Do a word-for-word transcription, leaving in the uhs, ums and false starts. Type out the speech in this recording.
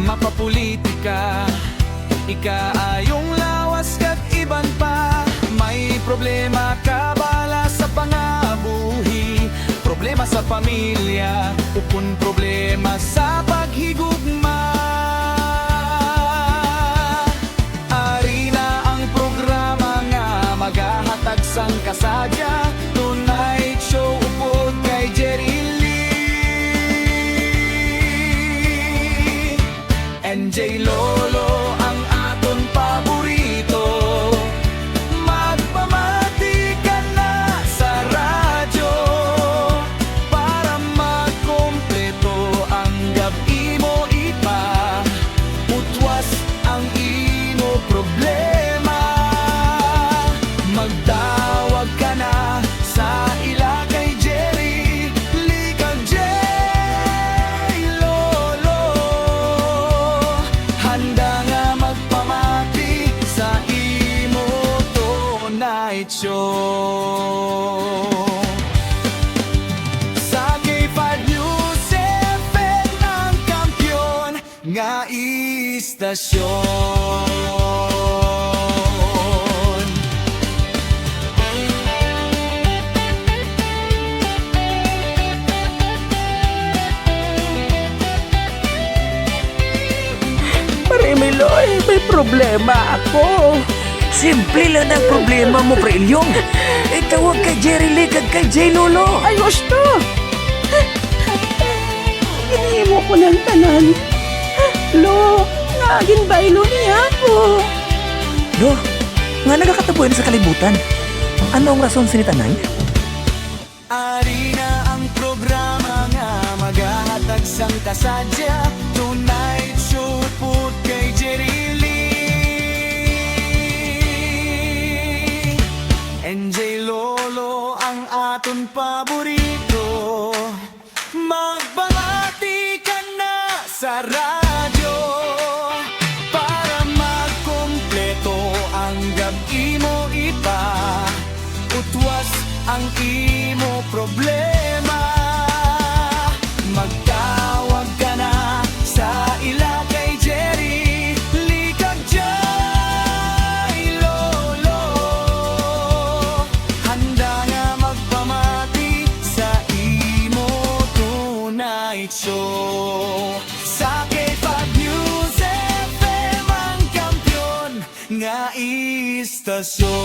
mapapolitika, ikaayong lawas kag iban pa. May problema ka bala sa pangabuhi, problema sa pamilya, ukon problema sa paghigugma. Ari na ang programa nga magahatag sang kasadya, Tonight Show upod kay Jerry Lee. N J Lolo ang aton paborito. Magpamati ka na sa radyo para magkumpleto ang gab-i mo ipa. Utwas ang imo problema. Magtawag ka na sa ila kay Jerry Lee kag J Lolo. Handa nga magpamati sa imo Tonight Show. Sa K five News F M ang kampiyon nga istasyon. Pare Miloy, may problema ako. Simple lang ang problema mo, Pre Ilyong. Itawag kay Jerry Lee kag kay J Lolo. Ay, gusto! Ginhimo ko ng tanan. Lo, nga ginbaylo niya ako. Lo, nga nagakatabuyan sa kalibutan? Ano ang rason sini tanan? Ari na ang programa nga magahatag sang kasadya, Tonight Show pud kay Jerry Lee. N J Lolo ang aton paborito. Magpamati ka na sa radyo para magkumpleto ang gab-i mo ipa. Utwas ang imo problema. Magtawag ka na sa ila kay Jerry Lee kag Jai Lolo. Handa nga magpamati sa imo Tonight Show. Sa K five News F M ang kampiyon nga istasyon.